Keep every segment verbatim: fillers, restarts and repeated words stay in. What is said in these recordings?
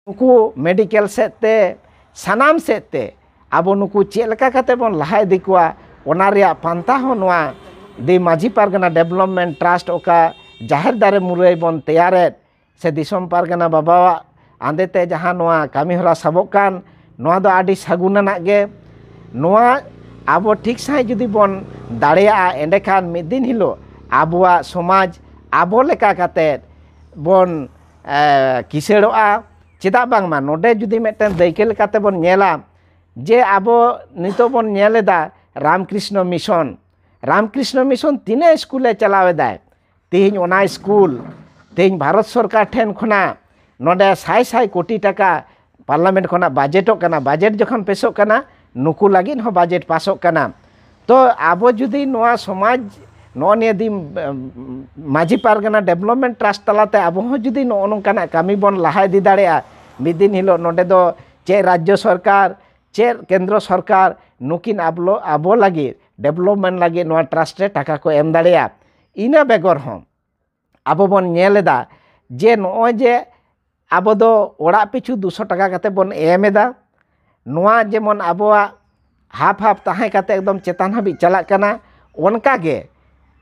ᱱᱩᱠᱩ ᱢᱮᱰᱤᱠᱮᱞ ᱥᱮᱫ ᱛᱮ, ᱥᱟᱱᱟᱢ ᱥᱮᱫ ᱛᱮ ᱟᱵᱚ ᱱᱩᱠᱩ ᱪᱮᱫ ᱞᱮᱠᱟ ᱠᱟᱛᱮ ᱵᱚᱱ ᱞᱟᱦᱟ ᱤᱫᱤ ᱠᱚᱣᱟ, ᱚᱱᱟ ᱨᱮᱭᱟᱜ ᱯᱟᱱᱛᱷᱟ ᱦᱚᱸ ᱱᱚᱣᱟ ᱫᱤ ᱢᱟᱹᱡᱷᱤ ᱯᱟᱨᱜᱟᱱᱟ ᱰᱮᱵᱷᱞᱚᱯᱢᱮᱱᱴ ᱴᱨᱟᱥᱴ ᱚᱠᱟ ᱡᱟᱦᱮᱨ ᱫᱟᱨᱮ ᱢᱩᱨᱟᱹᱭ ᱵᱚᱱ ᱛᱮᱭᱟᱨᱮᱫ, ᱥᱮ ᱫᱤᱥᱚᱢ ᱯᱟᱨᱜᱟᱱᱟ ᱵᱟᱵᱟᱣᱟᱜ ᱟᱸᱫᱮ ᱛᱮ ᱡᱟᱦᱟᱸ ᱱᱚᱣᱟ ᱠᱟᱹᱢᱤ ᱦᱚᱨᱟ ᱥᱟᱵᱚᱜ ᱠᱟᱱ, ᱱᱚᱣᱟ ᱫᱚ ᱟᱹᱰᱤ ᱥᱟᱹᱜᱩᱱ ᱟᱱᱟᱜ ᱜᱮ᱾ ᱱᱚᱣᱟ ᱟᱵᱚ ᱴᱷᱤᱠ ᱥᱟᱺᱦᱤᱡ ᱡᱩᱫᱤ ᱵᱚᱱ ᱫᱟᱲᱮᱭᱟᱜᱼᱟ, ᱮᱸᱰᱮᱠᱷᱟᱱ ᱢᱤᱫ ᱫᱤᱱ ᱦᱤᱞᱳᱜ ᱟᱵᱚᱣᱟᱜ ᱥᱚᱢᱟᱡᱽ ᱟᱵᱚ ᱞᱮᱠᱟ ᱠᱟᱛᱮ ᱵᱚᱱ, ᱮ, ᱠᱤᱥᱟᱹᱲᱚᱜᱼᱟ᱾ ᱪᱮᱫᱟᱜ ᱵᱟᱝᱢᱟ ᱱᱚᱰᱮ ᱡᱩᱫᱤ ᱢᱤᱫᱴᱮᱱ ᱫᱟᱹᱭᱠᱟᱹ ᱞᱮᱠᱟᱛᱮ ᱵᱚᱱ ᱧᱮᱞᱟ, ᱡᱮ ᱟᱵᱚ ᱱᱤᱛᱚᱜ ᱵᱚᱱ ᱧᱮᱞ ᱮᱫᱟ ᱨᱟᱢᱠᱨᱤᱥᱱᱚ ᱢᱤᱥᱚᱱ, ᱨᱟᱢᱠᱨᱤᱥᱱᱚ ᱢᱤᱥᱚᱱ ᱛᱤᱱᱟᱹᱜ ᱥᱠᱩᱞᱮ ᱪᱟᱞᱟᱣ ᱮᱫᱟᱭ᱾ ᱛᱮᱦᱮᱧ ᱚᱱᱟ ᱥᱠᱩᱞ, ᱛᱮᱦᱮᱧ ᱵᱷᱟᱨᱚᱛ ᱥᱚᱨᱠᱟᱨ ᱴᱷᱮᱱ ᱠᱷᱚᱱᱟᱜ ᱱᱚᱰᱮ ᱥᱟᱭ ᱥᱟᱭ ᱠᱳᱴᱤ ᱴᱟᱠᱟ ᱯᱟᱨᱞᱟᱢᱮᱱᱴ ᱠᱷᱚᱱᱟᱜ ᱵᱟᱡᱮᱴᱚᱜ ᱠᱟᱱᱟ᱾ ᱵᱟᱡᱮᱴ ᱡᱚᱠᱷᱚᱱ ᱯᱮᱥᱚᱜ ᱠᱟᱱᱟ, ᱱᱩᱠᱩ ᱞᱟᱹᱜᱤᱫ ᱦᱚᱸ ᱵᱟᱡᱮᱴ ᱯᱟᱥᱚᱜ ᱠᱟᱱᱟ᱾ ᱛᱚ ᱟᱵᱚ ᱡᱩᱫᱤ ᱱᱚᱣᱟ ᱥᱚᱢᱟᱡᱽ ᱱᱚᱜᱼᱚ ᱱᱤᱭᱟᱹ ᱫᱤᱱ, ᱮᱢ, ᱢᱟᱹᱡᱷᱤ ᱯᱟᱨᱜᱟᱱᱟ ᱰᱮᱵᱷᱞᱚᱯᱢᱮᱱᱴ ᱴᱨᱟᱥᱴ ᱛᱟᱞᱟᱛᱮ ᱟᱵᱚ ᱦᱚᱸ ᱡᱩᱫᱤ ᱱᱚᱜᱼᱚ ᱱᱚᱝᱠᱟᱱᱟᱜ ᱠᱟᱹᱢᱤ ᱵᱚᱱ ᱞᱟᱦᱟ ᱤᱫᱤ ᱫᱟᱲᱮᱭᱟᱜᱼᱟ, ᱢᱤᱫ ᱫᱤᱱ ᱦᱤᱞᱳᱜ ᱱᱚᱰᱮ ᱫᱚ ᱪᱮᱫ ᱨᱟᱡᱽᱡᱚ ᱥᱚᱨᱠᱟᱨ, ᱪᱮᱫ ᱠᱮᱱᱫᱨᱚ ᱥᱚᱨᱠᱟᱨ ᱱᱩᱠᱤᱱ ᱟᱵᱚ, ᱟᱵᱚ ᱞᱟᱹᱜᱤᱫ ᱰᱮᱵᱷᱞᱚᱯᱢᱮᱱᱴ ᱞᱟᱹᱜᱤᱫ ᱱᱚᱣᱟ ᱴᱨᱟᱥᱴ ᱨᱮ ᱴᱟᱠᱟ ᱠᱚ ᱮᱢ ᱫᱟᱲᱮᱭᱟᱜᱼᱟ᱾ ᱤᱱᱟᱹ ᱵᱮᱜᱚᱨ ᱦᱚᱸ ᱟᱵᱚ ᱵᱚᱱ ᱧᱮᱞ ᱮᱫᱟ ᱡᱮ ᱱᱚᱜᱼᱚᱭ ᱡᱮ ᱟᱵᱚ ᱫᱚ ᱚᱲᱟᱜ ᱯᱤᱪᱷᱩ ᱫᱩᱥᱚ ᱴᱟᱠᱟ ᱠᱟᱛᱮ ᱵᱚᱱ ᱮᱢ ᱮᱫᱟ, ᱱᱚᱣᱟ ᱡᱮᱢᱚᱱ ᱟᱵᱚᱣᱟᱜ ᱦᱟᱯ ᱦᱟᱯ ᱛᱟᱦᱮᱸ ᱠᱟᱛᱮ ᱮᱠᱫᱚᱢ ᱪᱮᱛᱟᱱ ᱦᱟᱹᱵᱤᱡ ᱪᱟᱞᱟᱜ ᱠᱟᱱᱟ᱾ ᱚᱱᱠᱟ ᱜᱮ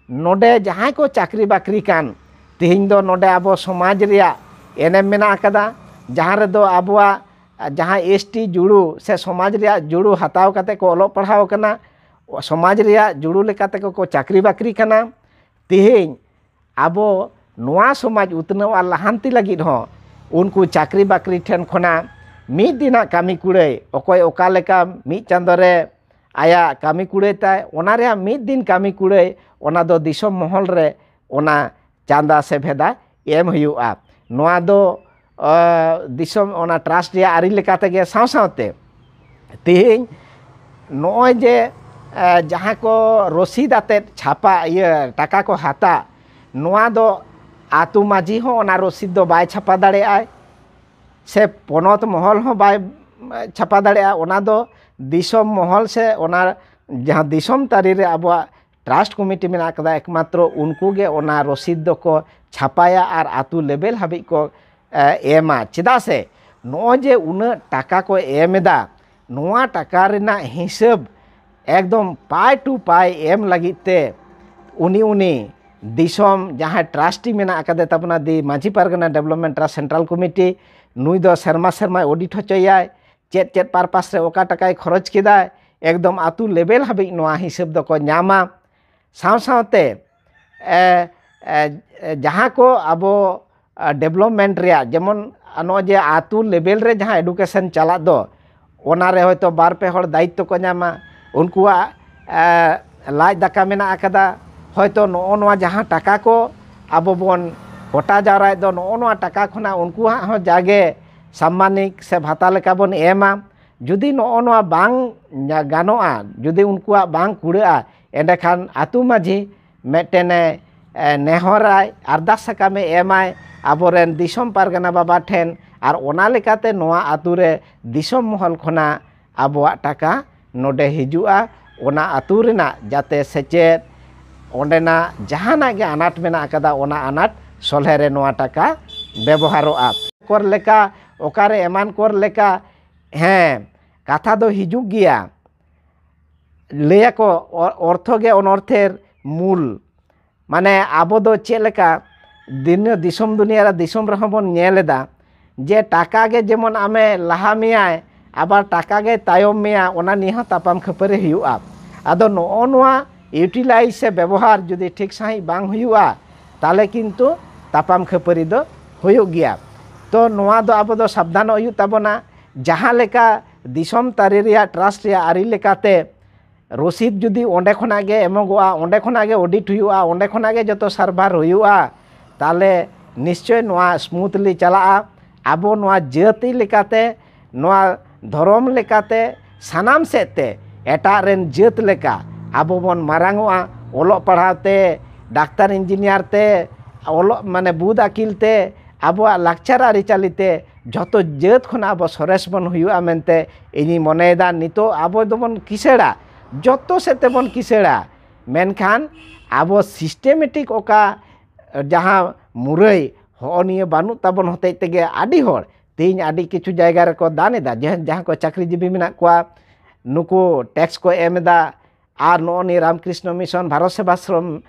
ᱱᱚᱰᱮ ᱡᱟᱦᱟᱸᱭ ᱠᱚ ᱪᱟᱹᱠᱨᱤ ᱵᱟᱹᱠᱨᱤ ᱠᱟᱱ, ᱛᱮᱦᱮᱧ ᱫᱚ ᱱᱚᱰᱮ ᱟᱵᱚ ᱥᱚᱢᱟᱡᱽ ᱨᱮᱭᱟᱜ ᱮᱱᱮᱢ ᱢᱮᱱᱟᱜ ᱟᱠᱟᱫᱟ, ᱡᱟᱦᱟᱸ ᱨᱮᱫᱚ ᱟᱵᱚᱣᱟᱜ ᱡᱟᱦᱟᱸ ᱮᱥ ᱴᱤ ᱡᱩᱲᱩ ᱥᱮ ᱥᱚᱢᱟᱡᱽ ᱨᱮᱭᱟᱜ ᱡᱩᱲᱩ ᱦᱟᱛᱟᱣ ᱠᱟᱛᱮ ᱠᱚ ᱚᱞᱚᱜ ᱯᱟᱲᱦᱟᱣ ᱠᱟᱱᱟ, ᱥᱚᱢᱟᱡᱽ ᱨᱮᱭᱟᱜ ᱡᱩᱲᱩ ᱞᱮᱠᱟ ᱛᱮᱠᱚ ᱠᱚ ᱪᱟᱹᱠᱨᱤ ᱵᱟᱹᱠᱨᱤ ᱠᱟᱱᱟ᱾ ᱛᱮᱦᱮᱧ ᱟᱵᱚ ᱱᱚᱣᱟ ᱥᱚᱢᱟᱡᱽ ᱩᱛᱱᱟᱹᱣ ᱟᱨ ᱞᱟᱦᱟᱱᱛᱤ ᱞᱟᱹᱜᱤᱫ ᱦᱚᱸ ᱩᱱᱠᱩ ᱪᱟᱹᱠᱨᱤ ᱵᱟᱹᱠᱨᱤ ᱴᱷᱮᱱ ᱠᱷᱚᱱᱟᱜ ᱢᱤᱫ ᱫᱤᱱᱟᱜ ᱠᱟᱹᱢᱤ ᱠᱩᱲᱟᱹᱭ, ᱚᱠᱚᱭ ᱚᱠᱟ ᱞᱮᱠᱟ ᱢᱤᱫ ᱪᱟᱸᱫᱳ ᱨᱮ ᱟᱭᱟᱜ ᱠᱟᱹᱢᱤ ᱠᱩᱲᱟᱹᱭ ᱛᱟᱭ, ᱚᱱᱟ ᱨᱮᱭᱟᱜ ᱢᱤᱫ ᱫᱤᱱ ᱠᱟᱹᱢᱤ ᱠᱩᱲᱟᱹᱭ, ᱚᱱᱟ ᱫᱚ ᱫᱤᱥᱚᱢ ᱢᱚᱦᱚᱞ ᱨᱮ ᱚᱱᱟ ᱪᱟᱸᱫᱟ ᱥᱮ ᱵᱷᱮᱫᱟ ᱮᱢ ᱦᱩᱭᱩᱜᱼᱟ᱾ ᱱᱚᱣᱟ ᱫᱚ, ᱟ, ᱫᱤᱥᱚᱢ ᱚᱱᱟ ᱴᱨᱟᱥᱴ ᱨᱮᱭᱟᱜ ᱟᱹᱨᱤ ᱞᱮᱠᱟ ᱛᱮᱜᱮ ᱥᱟᱶ ᱥᱟᱶᱛᱮ ᱛᱮᱦᱮᱧ ᱱᱚᱜᱼᱚᱭ ᱡᱮ, ᱟ, ᱡᱟᱦᱟᱸ ᱠᱚ ᱨᱚᱥᱤᱫ ᱟᱛᱮᱫ ᱪᱷᱟᱯᱟ, ᱤᱭᱟᱹ, ᱴᱟᱠᱟ ᱠᱚ ᱦᱟᱛᱟ, ᱱᱚᱣᱟ ᱫᱚ ᱟᱛᱳ ᱢᱟᱹᱡᱷᱤ ᱦᱚᱸ ᱚᱱᱟ ᱨᱚᱥᱤᱫ ᱫᱚ ᱵᱟᱭ ᱪᱷᱟᱯᱟ ᱫᱟᱲᱮᱭᱟᱜᱼᱟᱭ, ᱥᱮ ᱯᱚᱱᱚᱛ ᱢᱚᱦᱚᱞ ᱦᱚᱸ ᱵᱟᱭ, ᱮ, ᱪᱷᱟᱯᱟ ᱫᱟᱲᱮᱭᱟᱜᱼᱟ᱾ ᱚᱱᱟ ᱫᱚ ᱫᱤᱥᱚᱢ ᱢᱚᱦᱚᱞ ᱥᱮ ᱚᱱᱟ ᱡᱟᱦᱟᱸ ᱫᱤᱥᱚᱢ ᱛᱟᱹᱨᱤ ᱨᱮ ᱟᱵᱚᱣᱟᱜ ᱴᱨᱟᱥᱴ ᱠᱚᱢᱤᱴᱤ ᱢᱮᱱᱟᱜ ᱟᱠᱟᱫᱟ, ᱮᱠᱢᱟᱛᱨᱚ ᱩᱱᱠᱩ ᱜᱮ ᱚᱱᱟ ᱨᱚᱥᱤᱫ ᱫᱚᱠᱚ ᱪᱷᱟᱯᱟᱭᱟ ᱟᱨ ᱟᱛᱳ ᱞᱮᱵᱮᱞ ᱦᱟᱹᱵᱤᱡ ᱠᱚ, ᱮ, ᱮᱢᱟ᱾ ᱪᱮᱫᱟᱜ ᱥᱮ ᱱᱚᱜᱼᱚᱭ ᱡᱮ ᱩᱱᱟᱹᱜ ᱴᱟᱠᱟ ᱠᱚ ᱮᱢ ᱮᱫᱟ, ᱱᱚᱣᱟ ᱴᱟᱠᱟ ᱨᱮᱱᱟᱜ ᱦᱤᱥᱟᱹᱵ ᱮᱠᱫᱚᱢ ᱯᱟᱭ ᱴᱩ ᱯᱟᱭ ᱮᱢ ᱞᱟᱹᱜᱤᱫ ᱛᱮ ᱩᱱᱤ ᱩᱱᱤ ᱫᱤᱥᱚᱢ ᱡᱟᱦᱟᱸᱭ ᱴᱨᱟᱥᱴᱤ ᱢᱮᱱᱟᱜ ᱟᱠᱟᱫᱮ ᱛᱟᱵᱚᱱᱟ, ᱫᱤ Majhi Pargana development trust central committee, ᱱᱩᱭ ᱫᱚ ᱥᱮᱨᱢᱟ ᱥᱮᱨᱢᱟᱭ ᱚᱰᱤᱴ ᱦᱚᱪᱚᱭᱟᱭ᱾ ᱪᱮᱫ ᱪᱮᱫ ᱯᱟᱨᱯᱟᱥ ᱨᱮ ᱚᱠᱟ ᱴᱟᱠᱟᱭ ᱠᱷᱚᱨᱚᱪ ᱠᱮᱫᱟᱭ, ᱮᱠᱫᱚᱢ ᱟᱹᱛᱩ ᱞᱮᱵᱮᱞ ᱦᱟᱹᱵᱤᱡ ᱱᱚᱣᱟ ᱦᱤᱥᱟᱹᱵ ᱫᱚᱠᱚ ᱧᱟᱢᱟ᱾ ᱥᱟᱶ ᱥᱟᱶᱛᱮ ᱮ, ᱮ, ᱮ, ᱡᱟᱦᱟᱸ ᱠᱚ ᱟᱵᱚ ᱰᱮᱵᱷᱞᱚᱯᱢᱮᱱᱴ ᱨᱮᱭᱟᱜ, ᱡᱮᱢᱚᱱ ᱱᱚᱜᱼᱚᱭ ᱡᱮ ᱟᱹᱛᱩ ᱞᱮᱵᱮᱞ ᱨᱮ ᱡᱟᱦᱟᱸ ᱮᱰᱩᱠᱮᱥᱚᱱ ᱪᱟᱞᱟᱜ ᱫᱚ, ᱚᱱᱟ ᱨᱮ ᱦᱚᱭᱛᱳ ᱵᱟᱨ ᱯᱮ ᱦᱚᱲ ᱫᱟᱭᱤᱛᱛᱚ ᱠᱚ ᱧᱟᱢᱟ, ᱩᱱᱠᱩᱣᱟᱜ ᱮ, ᱞᱟᱡ ᱫᱟᱠᱟ ᱢᱮᱱᱟᱜ ᱟᱠᱟᱫᱟ᱾ ᱦᱚᱭᱛᱳ ᱱᱚᱜᱼᱚ ᱱᱚᱣᱟ ᱡᱟᱦᱟᱸ ᱴᱟᱠᱟ ᱠᱚ ᱟᱵᱚ ᱵᱚᱱ ᱠᱚᱴᱟ ᱡᱟᱣᱨᱟᱭᱮᱫ ᱫᱚ, ᱱᱚᱜᱼᱚ ᱱᱚᱣᱟ ᱴᱟᱠᱟ ᱠᱷᱚᱱᱟᱜ ᱩᱱᱠᱩᱣᱟᱜ ᱦᱚᱸ ᱡᱟᱜᱮ ᱥᱟᱢᱢᱟᱱᱤᱠ ᱥᱮ ᱵᱷᱟᱛᱟ ᱞᱮᱠᱟ ᱵᱚᱱ ᱮᱢᱟ᱾ ᱡᱩᱫᱤ ᱱᱚᱜᱼᱚ ᱱᱚᱣᱟ ᱵᱟᱝ ᱧᱟ-, ᱜᱟᱱᱚᱜᱼᱟ, ᱡᱩᱫᱤ ᱩᱱᱠᱩᱣᱟᱜ ᱵᱟᱝ ᱠᱩᱲᱟᱹᱜᱼᱟ, ᱮᱸᱰᱮᱠᱷᱟᱱ ᱟᱹᱛᱩ ᱢᱟᱹᱡᱷᱤ ᱢᱤᱫᱴᱮᱱᱮ, ᱮ, ᱱᱮᱦᱚᱨᱟᱭ, ᱟᱨᱫᱟᱥ ᱥᱟᱠᱟᱢᱮ ᱮᱢᱟᱭ ᱟᱵᱚᱨᱮᱱ ᱫᱤᱥᱚᱢ ᱯᱟᱨᱜᱟᱱᱟ ᱵᱟᱵᱟ ᱴᱷᱮᱱ, ᱟᱨ ᱚᱱᱟ ᱞᱮᱠᱟᱛᱮ ᱱᱚᱣᱟ ᱟᱹᱛᱩ ᱨᱮ ᱫᱤᱥᱚᱢ ᱢᱚᱦᱚᱞ ᱠᱷᱚᱱᱟᱜ ᱟᱵᱚᱣᱟᱜ ᱴᱟᱠᱟ ᱱᱚᱰᱮ ᱦᱤᱡᱩᱜᱼᱟ᱾ ᱚᱱᱟ ᱟᱹᱛᱩ ᱨᱮᱱᱟᱜ ᱡᱟᱛᱮ ᱥᱮᱪᱮᱫ, ᱚᱸᱰᱮᱱᱟᱜ ᱡᱟᱦᱟᱱᱟᱜ ᱜᱮ ᱟᱱᱟᱴ ᱢᱮᱱᱟᱜ ᱟᱠᱟᱫᱟ, ᱚᱱᱟ ᱟᱱᱟᱴ ᱥᱚᱞᱦᱮ ᱨᱮ ᱱᱚᱣᱟ ᱴᱟᱠᱟ ᱵᱮᱵᱚᱦᱟᱨᱚᱜᱼᱟ᱾ ᱠᱚᱨ ᱞᱮᱠᱟ, ᱚᱠᱟᱨᱮ ᱮᱢᱟᱱ ᱠᱚᱨ ᱞᱮᱠᱟ, ᱦᱮᱸ, ᱠᱟᱛᱷᱟ ᱫᱚ ᱦᱤᱡᱩᱜ ᱜᱮᱭᱟ᱾ ᱞᱟᱹᱭᱟᱠᱚ, ᱚ-, ᱚᱨᱛᱷᱚ ᱜᱮ ᱚᱱᱚᱨᱛᱷᱮᱨ ᱢᱩᱞ᱾ ᱢᱟᱱᱮ, ᱟᱵᱚ ᱫᱚ ᱪᱮᱫ ᱞᱮᱠᱟ ᱫᱤᱱᱟᱹ ᱫᱤᱥᱚᱢ ᱫᱩᱱᱤᱭᱟᱹ ᱨᱮ, ᱫᱤᱥᱚᱢ ᱨᱮᱦᱚᱸ ᱵᱚᱱ ᱧᱮᱞ ᱮᱫᱟ ᱡᱮ ᱴᱟᱠᱟ ᱜᱮ ᱡᱮᱢᱚᱱ ᱟᱢᱮ ᱞᱟᱦᱟ ᱢᱮᱭᱟᱭ, ᱟᱵᱟᱨ ᱴᱟᱠᱟ ᱜᱮ ᱛᱟᱭᱚᱢ ᱢᱮᱭᱟ, ᱚᱱᱟ ᱱᱤᱭᱮ ᱦᱚᱸ ᱛᱟᱯᱟᱢ ᱠᱷᱟᱹᱯᱟᱹᱨᱤ ᱦᱩᱭᱩᱜᱼᱟ᱾ ᱟᱫᱚ ᱱᱚᱜᱼᱚ ᱱᱚᱣᱟ ᱤᱭᱩᱴᱤᱞᱟᱭᱤᱡᱽ ᱥᱮ ᱵᱮᱵᱚᱦᱟᱨ ᱡᱩᱫᱤ ᱴᱷᱤᱠ ᱥᱟᱺᱦᱤᱡ ᱵᱟᱝ ᱦᱩᱭᱩᱜᱼᱟ, ᱛᱟᱦᱚᱞᱮ ᱠᱤᱱᱛᱩ ᱛᱟᱯᱟᱢ ᱠᱷᱟᱹᱯᱟᱹᱨᱤ ᱫᱚ ᱦᱩᱭᱩᱜ ᱜᱮᱭᱟ᱾ ᱛᱚ, ᱱᱚᱣᱟ ᱫᱚ ᱟᱵᱚ ᱫᱚ ᱥᱟᱵᱫᱷᱟᱱᱚᱜ ᱦᱩᱭᱩᱜ ᱛᱟᱵᱚᱱᱟ᱾ ᱡᱟᱦᱟᱸ ᱞᱮᱠᱟ ᱫᱤᱥᱚᱢ ᱛᱟᱹᱨᱤ ᱨᱮᱭᱟᱜ ᱴᱨᱟᱥᱴ ᱨᱮᱭᱟᱜ ᱟᱹᱨᱤ ᱞᱮᱠᱟᱛᱮ ᱨᱚᱥᱤᱫ ᱡᱩᱫᱤ ᱚᱸᱰᱮ ᱠᱷᱚᱱᱟᱜ ᱜᱮ ᱮᱢᱚᱜᱚᱜᱼᱟ, ᱚᱸᱰᱮ ᱠᱷᱚᱱᱟᱜ ᱜᱮ ᱚᱰᱤᱴ ᱦᱩᱭᱩᱜᱼᱟ, ᱚᱸᱰᱮ ᱠᱷᱚᱱᱟᱜ ᱜᱮ ᱡᱚᱛᱚ ᱥᱟᱨᱵᱷᱟᱨ ᱦᱩᱭᱩᱜᱼᱟ, ᱛᱟᱦᱚᱞᱮ ᱱᱤᱥᱪᱚᱭ ᱱᱚᱣᱟ ᱥᱢᱩᱛᱷᱞᱤ ᱪᱟᱞᱟᱜᱼᱟ᱾ ᱟᱵᱚ ᱱᱚᱣᱟ ᱡᱟᱹᱛᱤ ᱞᱮᱠᱟᱛᱮ, ᱱᱚᱣᱟ ᱫᱷᱚᱨᱚᱢ ᱞᱮᱠᱟᱛᱮ, ᱥᱟᱱᱟᱢ ᱥᱮᱫ ᱛᱮ ᱮᱴᱟᱜ ᱨᱮᱱ ᱡᱟᱹᱛ ᱞᱮᱠᱟ ᱟᱵᱚ ᱵᱚᱱ ᱢᱟᱨᱟᱝ ᱚᱜᱼᱟ᱾ ᱚᱞᱚᱜ ᱯᱟᱲᱦᱟᱣ ᱛᱮ, ᱰᱟᱠᱛᱟᱨ ᱤᱧᱡᱤᱱᱤᱭᱟᱨ ᱛᱮ, ᱚᱞᱚᱜ ᱢᱟᱱᱮ ᱵᱩᱫ ᱟᱹᱠᱤᱞ ᱛᱮ, ᱟᱵᱚᱣᱟᱜ ᱞᱟᱠᱪᱟᱨ ᱟᱹᱨᱤᱪᱟᱹᱞᱤ ᱛᱮ ᱡᱷᱚᱛᱚ ᱡᱟᱹᱛ ᱠᱷᱚᱱᱟᱜ ᱟᱵᱚ ᱥᱚᱨᱮᱥ ᱵᱚᱱ ᱦᱩᱭᱩᱜᱼᱟ ᱢᱮᱱᱛᱮ ᱤᱧᱤᱧ ᱢᱚᱱᱮᱭᱮᱫᱟ᱾ ᱱᱤᱛᱚᱜ ᱟᱵᱚ ᱫᱚᱵᱚᱱ ᱠᱤᱥᱟᱹᱲᱟ, ᱡᱚᱛᱚ ᱥᱮᱫ ᱛᱮᱵᱚᱱ ᱠᱤᱥᱟᱹᱲᱟ, ᱢᱮᱱᱠᱷᱟᱱ ᱟᱵᱚ ᱥᱤᱥᱴᱮᱢᱮᱴᱤᱠ ᱚᱠᱟ ᱡᱟᱦᱟᱸ ᱢᱩᱨᱟᱹᱭ ᱦᱚᱸᱜᱼᱚ ᱱᱤᱭᱟᱹ ᱵᱟᱹᱱᱩᱜ ᱛᱟᱵᱚᱱ ᱦᱚᱛᱮᱡ ᱛᱮᱜᱮ ᱟᱹᱰᱤ ᱦᱚᱲ ᱛᱮᱦᱮᱧ ᱟᱹᱰᱤ ᱠᱤᱪᱷᱩ ᱡᱟᱭᱜᱟ ᱨᱮᱠᱚ ᱫᱟᱱ ᱮᱫᱟ, ᱡᱟᱦᱟᱸ ᱡᱟᱦᱟᱸ ᱠᱚ ᱪᱟᱹᱠᱨᱤᱡᱤᱵᱤ ᱢᱮᱱᱟᱜ ᱠᱚᱣᱟ, ᱱᱩᱠᱩ ᱴᱮᱠᱥ ᱠᱚ ᱮᱢ ᱮᱫᱟ᱾ ᱟᱨ ᱱᱚᱜᱼᱚ ᱱᱤᱭᱟᱹ ᱨᱟᱢᱠᱨᱤᱥᱱᱚ ᱢᱤᱥᱚᱱ, ᱵᱷᱟᱨᱚᱛ ᱥᱮᱵᱟᱥᱨᱚᱢ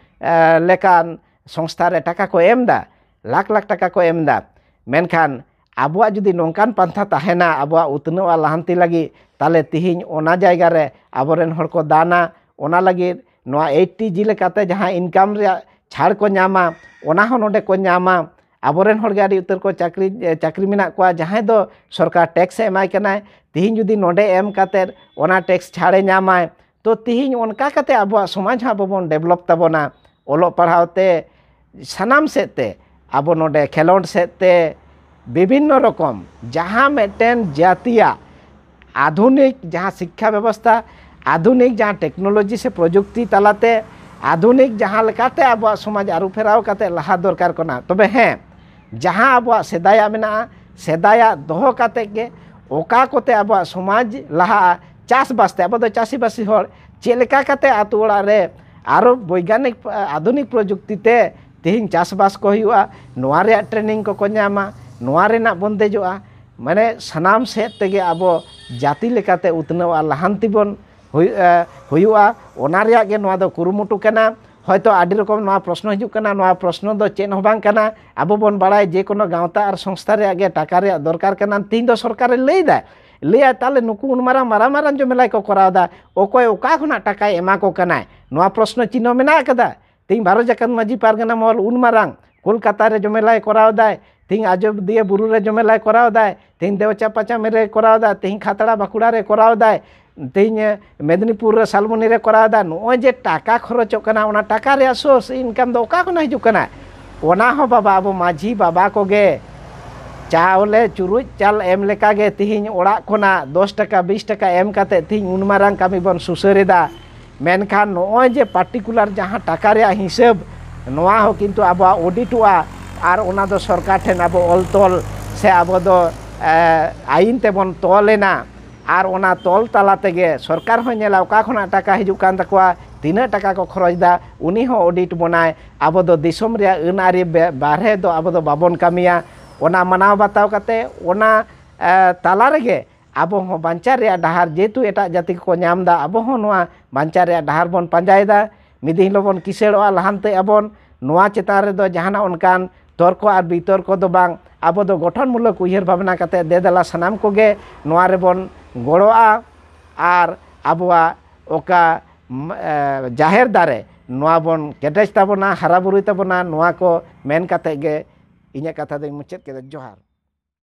ᱞᱮᱠᱟᱱ ᱥᱚᱝᱥᱛᱷᱟ ᱨᱮ ᱴᱟᱠᱟ ᱠᱚ ᱮᱢ ᱮᱫᱟ, ᱞᱟᱠᱷ ᱞᱟᱠᱷ ᱴᱟᱠᱟ ᱠᱚ ᱮᱢ ᱮᱫᱟ᱾ ᱢᱮᱱᱠᱷᱟᱱ ᱟᱵᱚᱣᱟᱜ ᱡᱩᱫᱤ ᱱᱚᱝᱠᱟᱱ ᱯᱟᱱᱛᱷᱟ ᱛᱟᱦᱮᱱᱟ ᱟᱵᱚᱣᱟᱜ ᱩᱛᱱᱟᱹᱣ ᱟᱨ ᱞᱟᱦᱟᱱᱛᱤ ᱞᱟᱹᱜᱤᱫ, ᱛᱟᱦᱚᱞᱮ ᱛᱤᱦᱤᱧ ᱚᱱᱟ ᱡᱟᱭᱜᱟ ᱨᱮ ᱟᱵᱚᱨᱮᱱ ᱦᱚᱲ ᱠᱚ ᱫᱟᱱᱟ᱾ ᱚᱱᱟ ᱞᱟᱹᱜᱤᱫ ᱱᱚᱣᱟ ᱮᱭᱤᱴ ᱴᱤ ᱡᱤ ᱞᱮᱠᱟᱛᱮ ᱡᱟᱦᱟᱸ ᱤᱱᱠᱟᱢ ᱨᱮᱭᱟᱜ ᱪᱷᱟᱲ ᱠᱚ ᱧᱟᱢᱟ, ᱚᱱᱟ ᱦᱚᱸ ᱱᱚᱰᱮ ᱠᱚ ᱧᱟᱢᱟ᱾ ᱟᱵᱚᱨᱮᱱ ᱦᱚᱲ ᱜᱮ ᱟᱹᱰᱤ ᱩᱛᱟᱹᱨ ᱠᱚ ᱪᱟᱹᱠᱨᱤ, ᱪᱟᱹᱠᱨᱤ ᱢᱮᱱᱟᱜ ᱠᱚᱣᱟ, ᱡᱟᱦᱟᱸᱭ ᱫᱚ ᱥᱚᱨᱠᱟᱨ ᱴᱮᱠᱥ ᱮ ᱮᱢᱟᱭ ᱠᱟᱱᱟᱭ᱾ ᱛᱤᱦᱤᱧ ᱡᱩᱫᱤ ᱱᱚᱰᱮ ᱮᱢ ᱠᱟᱛᱮᱫ ᱚᱱᱟ ᱴᱮᱠᱥ ᱪᱷᱟᱲᱮ ᱧᱟᱢᱟᱭ, ᱛᱚ ᱛᱤᱦᱤᱧ ᱚᱱᱠᱟ ᱠᱟᱛᱮ ᱟᱵᱚᱣᱟᱜ ᱥᱚᱢᱟᱡᱽ ᱦᱚᱸ ᱟᱵᱚ ᱵᱚᱱ ᱰᱮᱵᱷᱞᱚᱯ ᱛᱟᱵᱚᱱᱟ᱾ ᱚᱞᱚᱜ ᱯᱟᱲᱦᱟᱣ ᱛᱮ, ᱥᱟᱱᱟᱢ ᱥᱮᱫ ᱛᱮ, ᱟᱵᱚ ᱱᱚᱰᱮ ᱠᱷᱮᱞᱳᱰ ᱥᱮᱫ ᱛᱮ, ᱵᱤᱵᱷᱤᱱᱱᱚ ᱨᱚᱠᱚᱢ ᱡᱟᱦᱟᱸ ᱢᱤᱫᱴᱮᱱ ᱡᱟᱹᱛᱤᱭᱟᱜ ᱟᱫᱷᱩᱱᱤᱠ ᱡᱟᱦᱟᱸ ᱥᱤᱠᱠᱷᱟ ᱵᱮᱵᱚᱥᱛᱷᱟ, ᱟᱫᱷᱩᱱᱤᱠ ᱡᱟᱦᱟᱸ ᱴᱮᱠᱱᱳᱞᱚᱡᱤ ᱥᱮ ᱯᱨᱚᱡᱩᱠᱛᱤ ᱛᱟᱞᱟᱛᱮ, ᱟᱫᱷᱩᱱᱤᱠ ᱡᱟᱦᱟᱸ ᱞᱮᱠᱟᱛᱮ ᱟᱵᱚᱣᱟᱜ ᱥᱚᱢᱟᱡᱽ ᱟᱹᱨᱩ ᱯᱷᱮᱨᱟᱣ ᱠᱟᱛᱮ ᱞᱟᱦᱟ ᱫᱚᱨᱠᱟᱨ ᱠᱟᱱᱟ᱾ ᱛᱚᱵᱮ ᱦᱮᱸ, ᱡᱟᱦᱟᱸ ᱟᱵᱚᱣᱟᱜ ᱥᱮᱫᱟᱭᱟᱜ ᱢᱮᱱᱟᱜᱼᱟ, ᱥᱮᱫᱟᱭᱟᱜ ᱫᱚᱦᱚ ᱠᱟᱛᱮ ᱜᱮ ᱚᱠᱟ ᱠᱚᱛᱮ ᱟᱵᱚᱣᱟᱜ ᱥᱚᱢᱟᱡᱽ ᱞᱟᱦᱟᱜᱼᱟ, ᱪᱟᱥᱵᱟᱥ ᱛᱮ, ᱟᱵᱚ ᱫᱚ ᱪᱟᱹᱥᱤᱵᱟᱹᱥᱤ ᱦᱚᱲ, ᱪᱮᱫ ᱞᱮᱠᱟ ᱠᱟᱛᱮ ᱟᱛᱳ ᱚᱲᱟᱜ ᱨᱮ ᱟᱨᱚ ᱵᱳᱭᱜᱟᱱᱤᱠ, ᱟᱫᱷᱩᱱᱤᱠ ᱯᱨᱚᱡᱩᱠᱛᱤ ᱛᱮ ᱛᱮᱦᱮᱧ ᱪᱟᱥᱵᱟᱥ ᱠᱚ ᱦᱩᱭᱩᱜᱼᱟ, ᱱᱚᱣᱟ ᱨᱮᱭᱟᱜ ᱴᱨᱮᱱᱤᱝ ᱠᱚᱠᱚ ᱧᱟᱢᱟ, ᱱᱚᱣᱟ ᱨᱮᱱᱟᱜ ᱵᱚᱱᱫᱮᱡᱚᱜᱼᱟ᱾ ᱢᱟᱱᱮ ᱥᱟᱱᱟᱢ ᱥᱮᱫ ᱛᱮᱜᱮ ᱟᱵᱚ ᱡᱟᱹᱛᱤ ᱞᱮᱠᱟᱛᱮ ᱩᱛᱱᱟᱹᱣ ᱟᱨ ᱞᱟᱦᱟᱱᱛᱤ ᱵᱚᱱ ᱦᱩᱭᱩᱜᱼᱟ, ᱦᱩᱭᱩᱜᱼᱟ᱾ ᱚᱱᱟ ᱨᱮᱭᱟᱜ ᱜᱮ ᱱᱚᱣᱟ ᱫᱚ ᱠᱩᱨᱩᱢᱩᱴᱩ ᱠᱟᱱᱟ᱾ ᱦᱚᱭᱛᱳ ᱟᱹᱰᱤ ᱨᱚᱠᱚᱢ ᱱᱚᱣᱟ ᱯᱨᱚᱥᱱᱚ ᱦᱤᱡᱩᱜ ᱠᱟᱱᱟ, ᱱᱚᱣᱟ ᱯᱨᱚᱥᱱᱚ ᱫᱚ ᱪᱮᱫ ᱦᱚᱸ ᱵᱟᱝ ᱠᱟᱱᱟ᱾ ᱟᱵᱚ ᱵᱚᱱ ᱵᱟᱲᱟᱭᱟ ᱡᱮ ᱠᱳᱱᱳ ᱜᱟᱶᱛᱟ ᱟᱨ ᱥᱚᱝᱥᱛᱷᱟ ᱨᱮᱭᱟᱜ ᱜᱮ ᱴᱟᱠᱟ ᱨᱮᱭᱟᱜ ᱫᱚᱨᱠᱟᱨ ᱠᱟᱱᱟ᱾ ᱛᱮᱦᱮᱧ ᱫᱚ ᱥᱚᱨᱠᱟᱨᱮ ᱞᱟᱹᱭᱫᱟ, ᱞᱟᱹᱭᱟ ᱛᱟᱦᱞᱮ ᱱᱩᱠᱩ ᱩᱱ ᱢᱟᱨᱟᱝ, ᱢᱟᱨᱟᱝ ᱢᱟᱨᱟᱝ ᱡᱚᱢᱮᱞᱟᱭ ᱠᱚ ᱠᱚᱨᱟᱣ ᱮᱫᱟ, ᱚᱠᱚᱭ ᱚᱠᱟ ᱠᱷᱚᱱᱟᱜ ᱴᱟᱠᱟᱭ ᱮᱢᱟ ᱠᱚ ᱠᱟᱱᱟᱭ? ᱱᱚᱣᱟ ᱯᱨᱚᱥᱱᱚ ᱪᱤᱱᱦᱟᱹ ᱢᱮᱱᱟᱜ ᱟᱠᱟᱫᱟ᱾ ᱛᱮᱦᱮᱧ ᱵᱷᱟᱨᱚᱛ ᱡᱟᱠᱟᱛ ᱢᱟᱹᱡᱷᱤ ᱯᱟᱨᱜᱟᱱᱟ ᱢᱚᱦᱚᱞ ᱩᱱ ᱢᱟᱨᱟᱝ ᱠᱳᱞᱠᱟᱛᱟ ᱨᱮ ᱡᱚᱢᱮᱞᱟᱭ ᱠᱚᱨᱟᱣ ᱫᱟᱭ, ᱛᱮᱦᱮᱧ ᱟᱡᱚᱫᱤᱭᱟᱹ ᱵᱩᱨᱩ ᱨᱮ ᱡᱚᱢᱮᱞᱟᱭ ᱠᱚᱨᱟᱣ ᱫᱟᱭ, ᱛᱮᱦᱮᱧ ᱫᱮᱣᱪᱟ ᱯᱟᱪᱟᱢᱮ ᱨᱮ ᱠᱚᱨᱟᱣ ᱫᱟᱭ, ᱛᱮᱦᱮᱧ ᱠᱷᱟᱛᱲᱟ ᱵᱟᱸᱠᱩᱲᱟ ᱨᱮ ᱠᱚᱨᱟᱣ ᱫᱟᱭ, ᱛᱮᱦᱮᱧ ᱢᱮᱫᱽᱱᱤᱯᱩᱨ ᱨᱮ ᱥᱟᱞᱢᱚᱱᱤ ᱨᱮ ᱠᱚᱨᱟᱣ ᱫᱟᱭ᱾ ᱱᱚᱜᱼᱚᱭ ᱡᱮ ᱴᱟᱠᱟ ᱠᱷᱚᱨᱚᱪᱚᱜ ᱠᱟᱱᱟ, ᱚᱱᱟ ᱴᱟᱠᱟ ᱨᱮᱭᱟᱜ ᱥᱳᱨᱥ ᱤᱱᱠᱟᱢ ᱫᱚ ᱚᱠᱟ ᱠᱷᱚᱱᱟᱜ ᱦᱤᱡᱩᱜ ᱠᱟᱱᱟ? ᱚᱱᱟ ᱦᱚᱸ ᱵᱟᱵᱟ, ᱟᱵᱚ ᱢᱟᱹᱡᱷᱤ ᱵᱟᱵᱟ ᱠᱚᱜᱮ ᱪᱟᱣᱞᱮ ᱪᱩᱨᱩᱡ ᱪᱟᱞ ᱮᱢ ᱞᱮᱠᱟᱜᱮ ᱛᱮᱦᱮᱧ ᱚᱲᱟᱜ ᱠᱷᱚᱱᱟᱜ ᱫᱚᱥ ᱴᱟᱠᱟ, ᱵᱤᱥ ᱴᱟᱠᱟ ᱮᱢ ᱠᱟᱛᱮ ᱛᱮᱦᱮᱧ ᱩᱱ ᱢᱟᱨᱟᱝ ᱠᱟᱹᱢᱤ ᱵᱚᱱ ᱥᱩᱥᱟᱹᱨ ᱮᱫᱟ᱾ ᱢᱮᱱᱠᱷᱟᱱ ᱱᱚᱜᱼᱚᱭ ᱡᱮ ᱯᱟᱨᱴᱤᱠᱩᱞᱟᱨ ᱡᱟᱦᱟᱸ ᱴᱟᱠᱟ ᱨᱮᱭᱟᱜ ᱦᱤᱥᱟᱹᱵ, ᱱᱚᱣᱟ ᱦᱚᱸ ᱠᱤᱱᱛᱩ ᱟᱵᱚᱣᱟᱜ ᱚᱰᱤᱴᱚᱜᱼᱟ᱾ ᱟᱨ ᱚᱱᱟ ᱫᱚ ᱥᱚᱨᱠᱟᱨ ᱴᱷᱮᱱ ᱟᱵᱚ ᱚᱞ ᱛᱚᱞ ᱥᱮ ᱟᱵᱚ ᱫᱚ, ᱮ, ᱟᱭᱤᱱ ᱛᱮᱵᱚᱱ ᱛᱚᱞ ᱮᱱᱟ᱾ ᱟᱨ ᱚᱱᱟ ᱛᱚᱞ ᱛᱟᱞᱟ ᱛᱮᱜᱮ ᱥᱚᱨᱠᱟᱨ ᱦᱚᱸᱭ ᱧᱮᱞᱟ ᱚᱠᱟ ᱠᱷᱚᱱᱟᱜ ᱴᱟᱠᱟ ᱦᱤᱡᱩᱜ ᱠᱟᱱ ᱛᱟᱠᱚᱣᱟ, ᱛᱤᱱᱟᱹᱜ ᱴᱟᱠᱟ ᱠᱚ ᱠᱷᱚᱨᱚᱪ ᱮᱫᱟ, ᱩᱱᱤ ᱦᱚᱸ ᱚᱰᱤᱴ ᱵᱚᱱᱟᱭ᱾ ᱟᱵᱚ ᱫᱚ ᱫᱤᱥᱚᱢ ᱨᱮᱭᱟᱜ ᱟᱹᱱ ᱟᱹᱨᱤ ᱵᱮ-, ᱵᱟᱨᱦᱮ ᱫᱚ ᱟᱵᱚ ᱫᱚ ᱵᱟᱵᱚᱱ ᱠᱟᱹᱢᱤᱭᱟ᱾ ᱚᱱᱟ ᱢᱟᱱᱟᱣ ᱵᱟᱛᱟᱣ ᱠᱟᱛᱮ ᱚᱱᱟ ᱮ, ᱛᱟᱞᱟ ᱨᱮᱜᱮ ᱟᱵᱚ ᱦᱚᱸ ᱵᱟᱧᱪᱟᱣ ᱨᱮᱭᱟᱜ ᱰᱟᱦᱟᱨ, ᱡᱮᱦᱮᱛᱩ ᱮᱴᱟᱜ ᱡᱟᱹᱛᱤ ᱠᱚᱠᱚ ᱧᱟᱢ ᱮᱫᱟ, ᱟᱵᱚ ᱦᱚᱸ ᱱᱚᱣᱟ ᱵᱟᱧᱪᱟᱣ ᱨᱮᱭᱟᱜ ᱰᱟᱦᱟᱨ ᱵᱚᱱ ᱯᱟᱸᱡᱟᱭᱮᱫᱟ᱾ ᱢᱤᱫ ᱫᱤᱱ ᱦᱤᱞᱳᱜ ᱵᱚᱱ ᱠᱤᱥᱟᱹᱲᱚᱜᱼᱟ, ᱞᱟᱦᱟᱱᱛᱤᱜ ᱟᱵᱚᱱ᱾ ᱱᱚᱣᱟ ᱪᱮᱛᱟᱱ ᱨᱮᱫᱚ ᱡᱟᱦᱟᱱᱟᱜ ᱚᱱᱠᱟᱱ ᱛᱚᱨᱠᱚ ᱟᱨ ᱵᱤᱛᱚᱨᱠᱚ ᱫᱚ ᱵᱟᱝ, ᱟᱵᱚ ᱫᱚ ᱜᱚᱴᱷᱚᱱᱢᱩᱞᱚᱠ ᱩᱭᱦᱟᱹᱨ ᱵᱷᱟᱵᱽᱱᱟ ᱠᱟᱛᱮ ᱫᱮ ᱫᱮᱞᱟ ᱥᱟᱱᱟᱢ ᱠᱚᱜᱮ ᱱᱚᱣᱟ ᱨᱮᱵᱚᱱ ᱜᱚᱲᱚᱜᱼᱟ᱾ ᱟᱨ ᱟᱵᱚᱣᱟᱜ ᱚᱠᱟ ᱢ-, ᱮ, ᱡᱟᱦᱮᱨ ᱫᱟᱨᱮ, ᱱᱚᱣᱟ ᱵᱚᱱ ᱠᱮᱴᱮᱡ ᱛᱟᱵᱚᱱᱟ, ᱦᱟᱨᱟ ᱵᱩᱨᱩᱭ ᱛᱟᱵᱚᱱᱟ᱾ ᱱᱚᱣᱟ ᱠᱚ ᱢᱮᱱ ᱠᱟᱛᱮ ᱜᱮ ᱤᱧᱟᱹᱜ ᱠᱟᱛᱷᱟ ᱫᱚᱧ ᱢᱩᱪᱟᱹᱫ ᱠᱮᱫᱟ᱾ ᱡᱚᱦᱟᱨ᱾